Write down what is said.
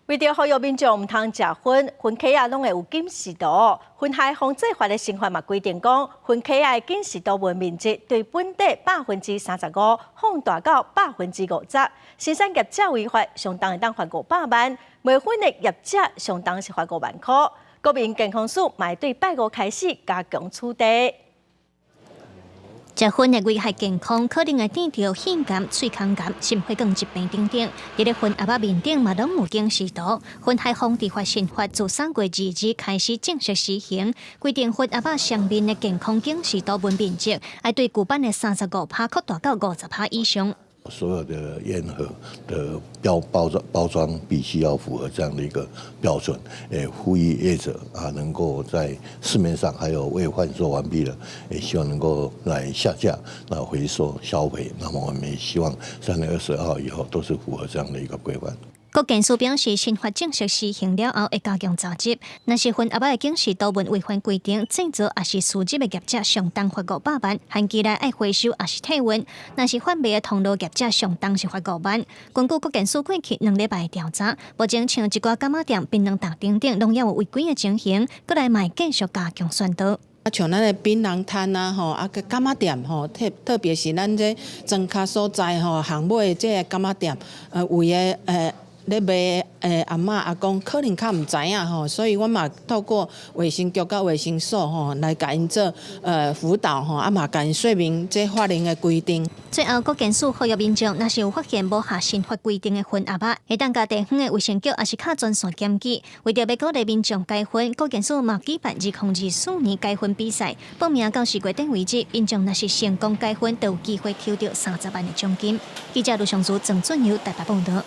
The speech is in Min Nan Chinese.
為著呼籲民眾毋通食薰，薰盒仔攏會有警示圖。薰害防制法的新法嘛規定講，薰盒仔的警示圖文面積對本底35%放大到50%。生產業者違法，上重會當罰500萬；賣薰的業者上重是罰5萬箍。國民健康署嘛會對拜五開始加強取締。食薰會危害健康，可能會得著腺癌、喙腔癌、心血管疾病等等。佇咧薰盒仔面頂嘛攏有警示圖。薰害防治法新法自3月2日開始正式實行，規定薰盒仔上面的健康警示圖文面積，愛對舊版的35趴擴大到50趴以上。所有的煙盒的標包裝必須要符合這樣的一個標準，呼籲業者啊，能夠在市面上還有未販售完畢的，也希望能夠來下架，那回收銷毀。那麼我們也希望3月22號以後都是符合這樣的一個規範。國健署表示，新法正式施行了後，會加強查執。若是薰盒仔的警示圖文違反規定，製造抑是輸入的業者上重罰500萬，限期內愛回收抑是退運。若是販賣的通路業者上重是罰5萬。根據國健署過去2禮拜的調查，目前像一寡柑仔店、檳榔檔等等，攏猶有違規的情形，閣來嘛會繼續加強宣導。啊，像咱的檳榔攤啊，吼，啊，個柑仔店吼，特別是咱這莊跤所在吼，巷尾這個柑仔店，有的咧賣阿嬤阿公可能較毋知影吼，所以阮嘛透過衛生局佮衛生所吼來共𪜶做輔導吼，啊嘛共𪜶說明這法令的規定。最後，國健署呼籲民眾，若是有發現無合新法規定的薰盒仔，會當共地方的衛生局抑是敲專線檢舉。為著欲鼓勵民眾戒薰，國健署嘛舉辦2024年戒薰比賽，報名到4月底為止，民眾若是成功戒薰，就有機會抽著30萬的獎金。記者盧尚如、鄭俊友台北報導。